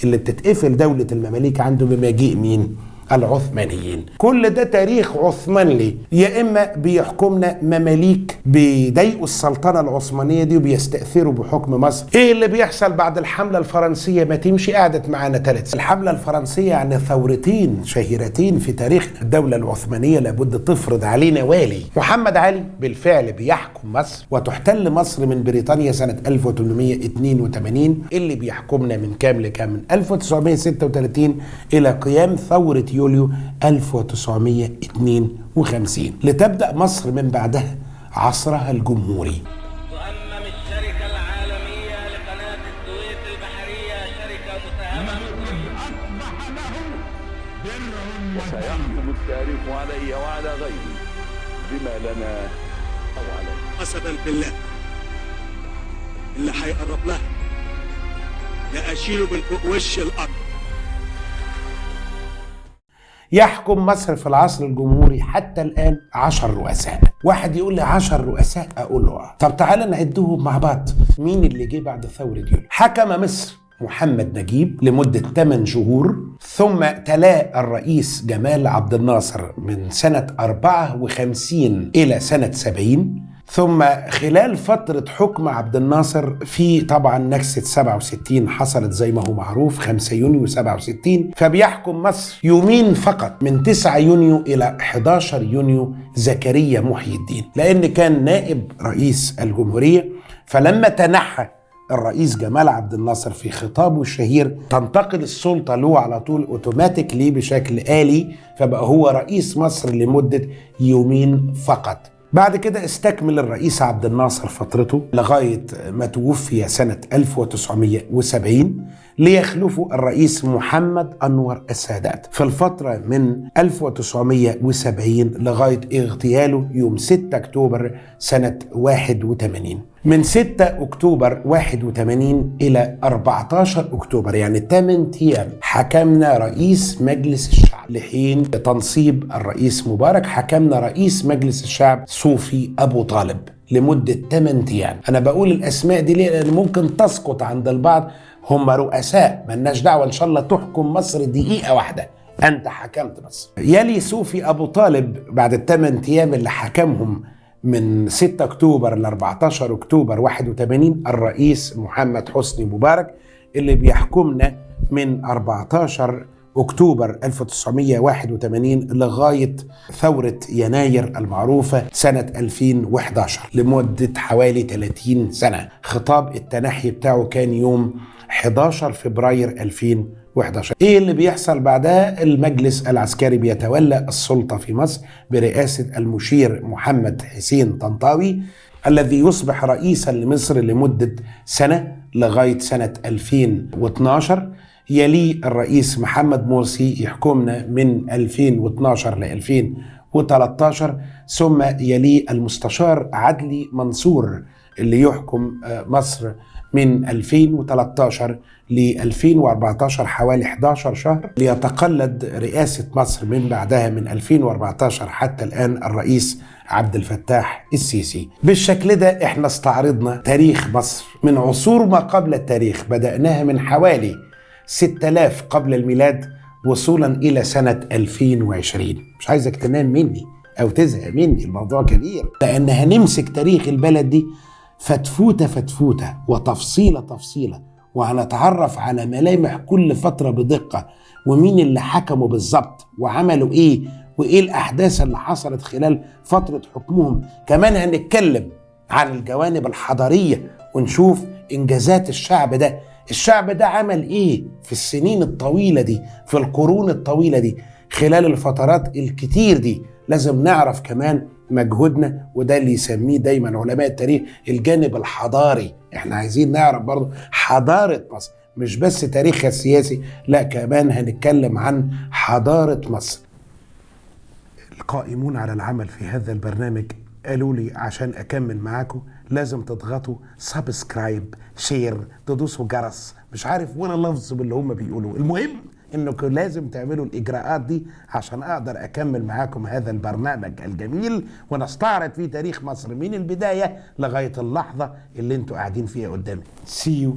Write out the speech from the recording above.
اللي بتتقفل دولة المماليك عنده بمجيء مين؟ العثمانيين. كل ده تاريخ عثمانلي. يا إما بيحكمنا مماليك بيضايقوا السلطنة العثمانية دي وبيستأثروا بحكم مصر. إيه اللي بيحصل بعد الحملة الفرنسية؟ ما تمشي قعدت معانا 3. الحملة الفرنسية يعني ثورتين شهيرتين في تاريخ الدولة العثمانية لابد تفرض علينا والي. محمد علي بالفعل بيحكم مصر، وتحتل مصر من بريطانيا سنة 1882. اللي بيحكمنا من كام لكام؟ من 1936 إلى قيام ثورة يوليو 1952، لتبدأ مصر من بعدها عصرها الجمهوري. تؤمم الشركة العالمية لقناة السويس البحرية شركة مساهمة وسيحكم التاريخ علي وعلى غيري بما لنا أو علينا. قسما بالله اللي هيقرب لها لا أشيله من فوق وش الأرض. يحكم مصر في العصر الجمهوري حتى الآن 10 رؤساء. واحد يقول لي 10 رؤساء، أقول له طب تعالى نعدهم مع بعض. مين اللي جه بعد ثورة يوليو؟ حكم مصر محمد نجيب لمدة 8 شهور، ثم تلاه الرئيس جمال عبد الناصر من سنة 54 إلى سنة 70، ثم خلال فترة حكم عبد الناصر في طبعا نكسة 67 حصلت زي ما هو معروف 5 يونيو 67، فبيحكم مصر يومين فقط من 9 يونيو إلى 11 يونيو زكريا محي الدين، لأن كان نائب رئيس الجمهورية. فلما تنحى الرئيس جمال عبد الناصر في خطابه الشهير تنتقل السلطة له على طول اوتوماتيكلي بشكل آلي، فبقى هو رئيس مصر لمدة يومين فقط. بعد كده استكمل الرئيس عبد الناصر فترته لغاية ما توفي سنة 1970، ليخلفه الرئيس محمد أنور السادات في الفترة من 1970 لغاية اغتياله يوم 6 أكتوبر سنة 81. من 6 أكتوبر 81 إلى 14 أكتوبر يعني 8 أيام حكمنا رئيس مجلس الشعب لحين تنصيب الرئيس مبارك. حكمنا رئيس مجلس الشعب صوفي أبو طالب لمدة 8 أيام. أنا بقول الأسماء دي ليه؟ لأن ممكن تسقط عند البعض، هم رؤساء ملناش دعوة، إن شاء الله تحكم مصر دقيقة واحدة، أنت حكمت مصر. يلي صوفي أبو طالب بعد ال8 أيام اللي حكمهم من 6 أكتوبر ل 14 أكتوبر 81 الرئيس محمد حسني مبارك اللي بيحكمنا من 14 أكتوبر 1981 لغاية ثورة يناير المعروفة سنة 2011 لمدة حوالي 30 سنة. خطاب التنحي بتاعه كان يوم 11 فبراير 2011. ايه اللي بيحصل بعدها؟ المجلس العسكري بيتولى السلطة في مصر برئاسة المشير محمد حسين طنطاوي الذي يصبح رئيسا لمصر لمدة سنة لغاية سنة 2012. يلي الرئيس محمد مرسي يحكمنا من 2012 ل 2013، ثم يلي المستشار عدلي منصور اللي يحكم مصر من 2013 ل 2014 حوالي 11 شهر، ليتقلد رئاسة مصر من بعدها من 2014 حتى الآن الرئيس عبد الفتاح السيسي. بالشكل ده احنا استعرضنا تاريخ مصر من عصور ما قبل التاريخ، بدأناها من حوالي 6000 قبل الميلاد وصولا إلى سنة 2020. مش عايزك تنام مني أو تزهق مني، الموضوع كبير، لأن هنمسك تاريخ البلد دي فتفوتة فتفوتة وتفصيلة تفصيلة، وهنتعرف على ملامح كل فترة بدقة، ومين اللي حكموا بالظبط وعملوا إيه، وإيه الأحداث اللي حصلت خلال فترة حكمهم. كمان هنتكلم عن الجوانب الحضارية ونشوف إنجازات الشعب ده، الشعب ده عمل إيه في السنين الطويلة دي، في القرون الطويلة دي، خلال الفترات الكتير دي. لازم نعرف كمان مجهودنا، وده اللي يسميه دايما علماء التاريخ الجانب الحضاري. احنا عايزين نعرف برضو حضارة مصر، مش بس تاريخها السياسي، لا كمان هنتكلم عن حضارة مصر. القائمون على العمل في هذا البرنامج قالوا لي عشان أكمل معاكم لازم تضغطوا subscribe، share، تدوسوا جرس، مش عارف ولا لفظ باللي هم بيقولوه. المهم انكم لازم تعملوا الاجراءات دي عشان اقدر اكمل معاكم هذا البرنامج الجميل ونستعرض فيه تاريخ مصر من البداية لغاية اللحظة اللي انتوا قاعدين فيها قدامي. See you.